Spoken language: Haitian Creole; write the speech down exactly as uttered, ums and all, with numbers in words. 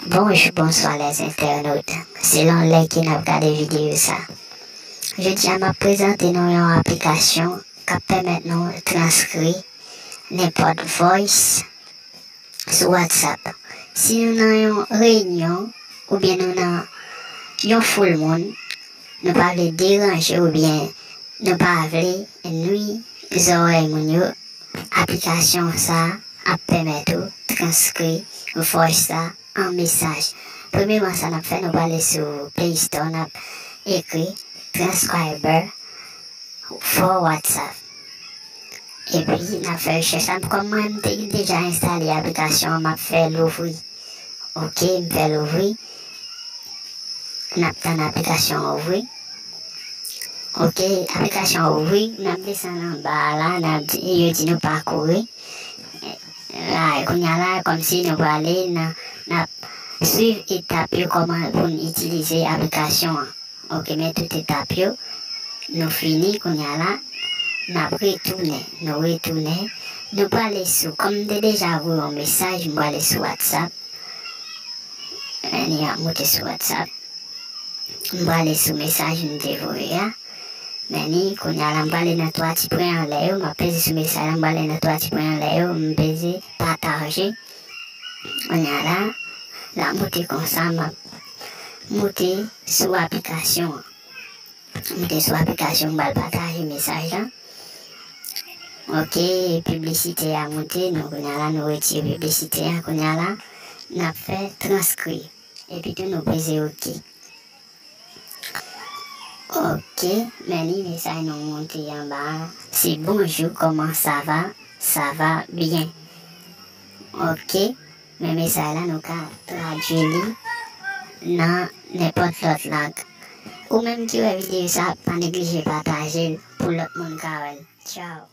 Bonjou, bonswa lèzentènot, selon lè ke n ap gade videyo sa. Jodi a m ap prezante nou yon aplikasyon k ap pèmèt nou transkri nenpòt voice sou WhatsApp. Si nou nan yon reyinyon oubyen nou nan yon foul moun, nou pa vle deranje oubyen nou pa vle nwi zòrèy moun yo, aplikasyon sa ap pèmèt ou transkri voice sa an mesaj. Premyèman, sa n ap fè, nou prale sou Play Store, n ap ekri Transcriber for WhatsApp. Epi, n ap fè rechèch la. Kòm mwen, m te deja enstale aplikasyon an, m ap fè l ouvri. Ok, m fè l ouvri. N ap tann aplikasyon an ouvri. Ok, aplikasyon an ouvri, n ap desann anba a la, n ap di, yo di nou pakouri. La, kounye a la, kòmsi nou prale nan, n ap swiv etap yo kòman pou n itilize aplikasyon an. Ok, men tout etap yo, nou fini, kounye a la, n ap retounen, nou retounen, nou prale sou, kòm m te deja voye yon mesaj, m prale sou WhatsApp. Men li ap moute sou WhatsApp. M prale sou mesaj m te voye a. Men li, kounye a la, m prale nan twa ti pwen anlè yo, m ap peze sou mesaj la, m prale nan twa ti pwen anlè yo, m peze pataje. Kounye a la, l ap moute konsa, m ap moute sou aplikasyon an. Moute sou aplikasyon, m pral pataje mesaj la. Ok, piblisite a moute, nou kounye a la, nou retire piblisite a, kounye a la, n ap fè transkri. Epi tou nou peze ok. Ok, men li mesaj nou moute anba a. Se bonjou, comment ça va? Ça va bien. Ok, men mesaj la nou ka tradui li nan nenpòt lòt lang. Ou menm ki wè videyo sa, pa neglije pataje l pou lòt moun ka wè l. Tchao.